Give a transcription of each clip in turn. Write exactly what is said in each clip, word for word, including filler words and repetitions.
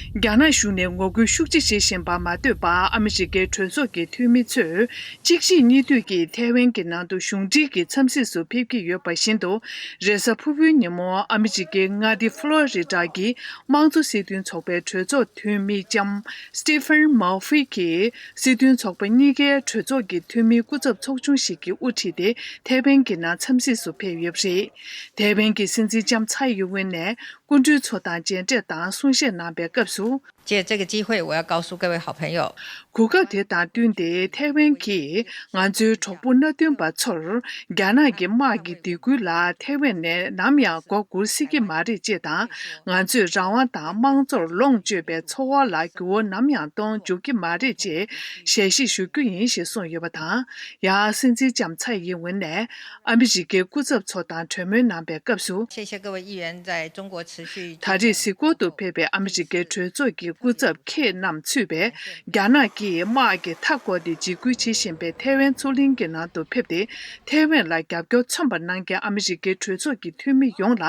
རྒྱ་ནག་གཞུང་ནས་ངོ་རྒོལ་ཤུགས་ཆེ་བྱེད་བཞིན་པར་མ་ལྟོས་པར། ཨ་མི་རི་ཀའི་གྲོས་ཚོགས་ཀྱི་འཐུས་མི་ཚོས་གཅིག་རྗེས་གཉིས་མཐུད་ཀྱིས་ཐའེ་ཝན་གྱི་ནང་དུ་གཞུང་འབྲེལ་གྱི་འཚམས་གཟིགས་སུ་ཕེབས་ཀྱི་ཡོད་པ་བཞིན་དུ། རེས་གཟའ་ཕུར་བུའི་ཉིན་མོ་ཨ་མི་རི་ཀའི་མངའ་སྡེ་ཕློ་རི་ཌ་གྱི་དམངས་གཙོ་སྲིད་དོན་ཚོགས་པའི་གྲོས་ཚོགས་འཐུས་མི་ལྕམ་Stephen Murphy གྱིས། སྲིད་དོན་ཚོགས་པ་གཉིས་ཀའི་གྲོས་ཚོགས་ཀྱི་འཐུས་མིའི་སྐུ་ཚབ་ཚོགས་ཆུང་ཞིག་གིས་དབུ་ཁྲིད་དེ་ཐའེ་ཝན་གྱི་ནང་འཚམས་གཟིགས་སུ་ཕེབས་ཡོད་པ་རེད། ཐའེ་ཝན་གྱི་སྲིད་འཛིན་ལྕམ་ཚའེ་ཡིན་ཝེན་ནས། སྐུ་མགྲོན་ཚོ་དང་མཇལ་འཕྲད་དང་གསུང་བཤད་གནང་པའི་སྐབས་སུ། 借这个机会，我要告诉各位好朋友， གོ་སྐབས་དེ་དང་བསྟུན་ཏེ་ཐའེ་ཝན་གྱིས་ང་ཚོའི་གྲོགས་པོ་མནའ་མཐུན་པ་ཚོར། རྒྱ་ནག་གི་དམག་གི་སྡིགས་སྐུལ་ལ་ཐའེ་ཝན་ནས་ནམ་ཡང་མགོ་སྒུར་སྲིད་ཀྱི་མ་རེད་ཅེས་དང་། ང་ཚོས་རང་དབང་དང་དམངས་གཙོར་ལོངས་སྤྱོད་པའི་འཚོ་བ་ལ་འགྱུར་བ་ནམ་ཡང་གཏོང་འཇུག་གི་མ་རེད་ཅེས་ཞལ་བཞེས་ཞུ་རྒྱུ་ཡིན་ཞེས་གསུངས་ཡོད་པ་དང་། ཡང་སྲིད་འཛིན་ལྕམ་ཚའེ་ཡིན་ཝེན་ནས། ཨ་མི་རི་ཀའི་སྐུ་ཚབ་ཚོ་དང་གྲོས་མོལ་གནང་པའི་སྐབས་སུ། 谢谢各位议员在中国持续 ད་རེས་གཟིགས་སྐོར་དུ་ཕེབས་པའི་ཨ་མི་རི་ཀའི་གྲོས་ཚོགས་ཀྱི་སྐུ་ཚབ་ཁེ་རྣམས་ཚུད་པའི། རྒྱ་ནག་གིས་དམག་གི་མཐའ་བསྐོར་ཏེ་འཇིགས་སྐུལ་བྱེད་བཞིན་པའི་ཐའེ་ཝན་མཚོ་གླིང་གི་ནང་དུ་ཕེབས་ཏེ། ཐའེ་ཝན་ལ་རྒྱབ་སྐྱོར་མཚོན་པ་གནང་མཁན་ཨ་མི་རི་ཀའི་གྲོས་ཚོགས་ཀྱི་འཐུས་མི་ཡོངས་ལ་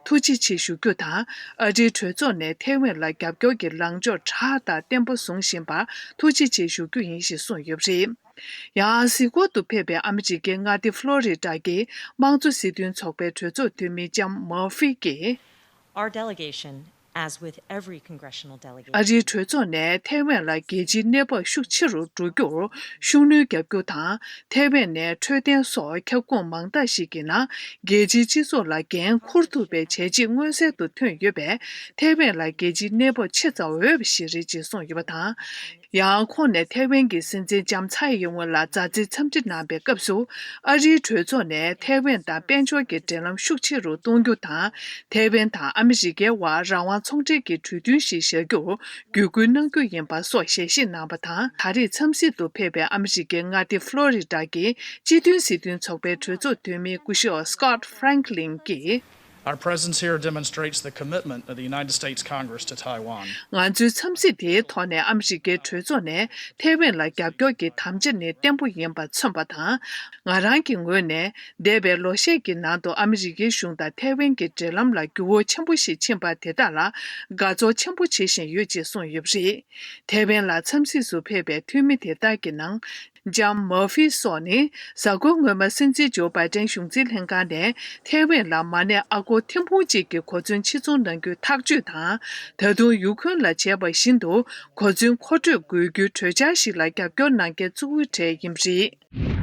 ཐུགས་རྗེ་ཆེ་ཞུ་རྒྱུ་དང་། ཨ་རིའི་གྲོས་ཚོགས་ནས་ཐའེ་ཝན་ལ་རྒྱབ་སྐྱོར་གྱི་ལངས་ཕྱོགས་དྲག་དང་བརྟན་པོ་བཟུང་བཞིན་པར་ཐུགས་རྗེ་ཆེ་ཞུ་རྒྱུ་ཡིན་ཞེས་གསུངས་ཡོད་པ་རེད། ཡང་གཟིགས་སྐོར་དུ་ཕེབས་པའི་ཨ་མི་རི་ཀའི་མངའ་སྡེ་ཕློ་རི་ཌ་གི་དམངས་གཙོ་སྲིད་དོན་ཚོགས་པའི་གྲོས་ཚོགས་འཐུས་མི་ལྕམ་མར་ཧྥི་ཀྱིས། Our delegation, as with every congressional delegation, ཨ་རིའི་གྲོས་ཚོགས་ནས་ཐའེ་ཝན་ལ་རྒྱལ་སྤྱིའི་གནས་བབ་ཤུགས་ཆེ་རུ་འགྲོ་རྒྱུར་ཤུགས་སྣོན་རྒྱག་རྒྱུ་དང་། ཐའེ་ཝན་ནས་འཕྲོད་བསྟེན་སོགས་ཁྱབ་ཁོངས་མང་དག་ཞིག་གི་ནང་རྒྱལ་སྤྱིའི་སྤྱི་ཚོགས་ལ་འགན་འཁུར་ཐུབ་པའི་བྱས་རྗེས་མངོན་གསལ་དུ་ཐོན་ཡོད་པས། ཐའེ་ཝན་ལ་རྒྱལ་སྤྱིའི་གནས་བབ་ཆེ་ཙམ་འོས་པ་ཞིག་རེད་ཅེས་གསུངས་ཡོད་པ་དང་། ཡང་ཁོང་ནས་ཐའེ་ཝན་གྱི་སྲིད་འཛིན་ལྕམ་ཚའེ་ཡིན་ཝེན་ལ་མཛའ་བརྩེའི་འཚམས་འདྲི་གནང་པའི་སྐབས་སུ། ཨ་རིའི་གྲོས་ཚོགས་ནས་ཐའེ་ཝན་དང་དཔལ་འབྱོར་གྱི་འབྲེལ་ལམ་ཤུགས་ཆེ་རུ་གཏོང་རྒྱུ་དང་། ཐའེ་ཝན་དང་ཨ་མི་རི་ཀའི་དབར་རང་དབང་ཚོང་འབྲེལ་གྱི་གྲོས་མཐུན་ཞིག་བཞག་རྒྱུར་བརྒྱུད་སྐུལ་གནང་རྒྱུ་ཡིན་པ་སོགས་ཞལ་བཞེས་གནང་པ་དང་། ད་རེས་འཚམས་གཟིགས་དུ་ཕེབས་པའི་ཨ་མི་རི་ཀའི་མངའ་སྡེ་ཕློ་རི་ཌ་གི་སྤྱི་མཐུན་སྲིད་དོན་ཚོགས་པའི་གྲོས་ཚོགས་འཐུས་མི་སྐུ་ཞབས་Scott Franklin གྱིས། Our presence here demonstrates the commitment of the United States Congress to Taiwan. ང་ཚོའི་འཚམས་གཟིགས་དེའི་ཐོག་ནས་ཨ་མི་རི་ཀའི་གྲོས་ཚོགས་ནས་ཐའེ་ཝན་ལ་རྒྱབ་སྐྱོར་གྱི་དམ་བཅའ་ནི་བརྟན་པོ་ཡིན་པ་མཚོན་པ་དང་། ང་རང་གི་ངོས་ནས་འདས་པའི་ལོ་ཤས་ཀྱི་ནང་དུ་ཨ་མི་རི་ཀའི་གཞུང་དང་ཐའེ་ཝན་གྱི་འབྲེལ་ལམ་ལ་འགྱུར་བ་ཆེན་པོ་ཞིག་ཕྱིན་པ་དེ་དག་ལ་དགའ་ཚོར་ཆེན་པོ་བྱེད་བཞིན་ཡོད་ཅེས་གསུངས་ཡོད་པ་རེད། ཐའེ་ཝན་ལ་འཚམས་གཟིགས་སུ་ཕེབས་པའི་འཐུས་མི་དེ་དག་གི་ནང་། ལྕམ་མར་ཧྥི་སོགས་ནི། གཟའ་འཁོར་སྔོན་མ་སྲིད་འཛིན་ཇོ་བྷའི་ཏན་གཞུང་འཛིན་ལྷན་ཁང་ནས་ཐའེ་ཝན་ལ་མ་ཎི་ཨ་སྒོར་ཐེར་འབུམ་གཅིག་གི་གོ་མཚོན་ཕྱིར་ཚོང་གནང་རྒྱུའི་ཐག་གཅོད་དང་། ད་དུང་ཡུ་ཁུན་ལ་བྱས་པ་བཞིན་དུ་གོ་མཚོན་མཁོ་སྤྲོད་དགོས་རྒྱུའི་གྲོས་འཆར་ཞིག་ལ་རྒྱབ་སྐྱོར་གནང་མཁན་གཙོ་བོའི་གྲས་ཡིན་པ་རེད།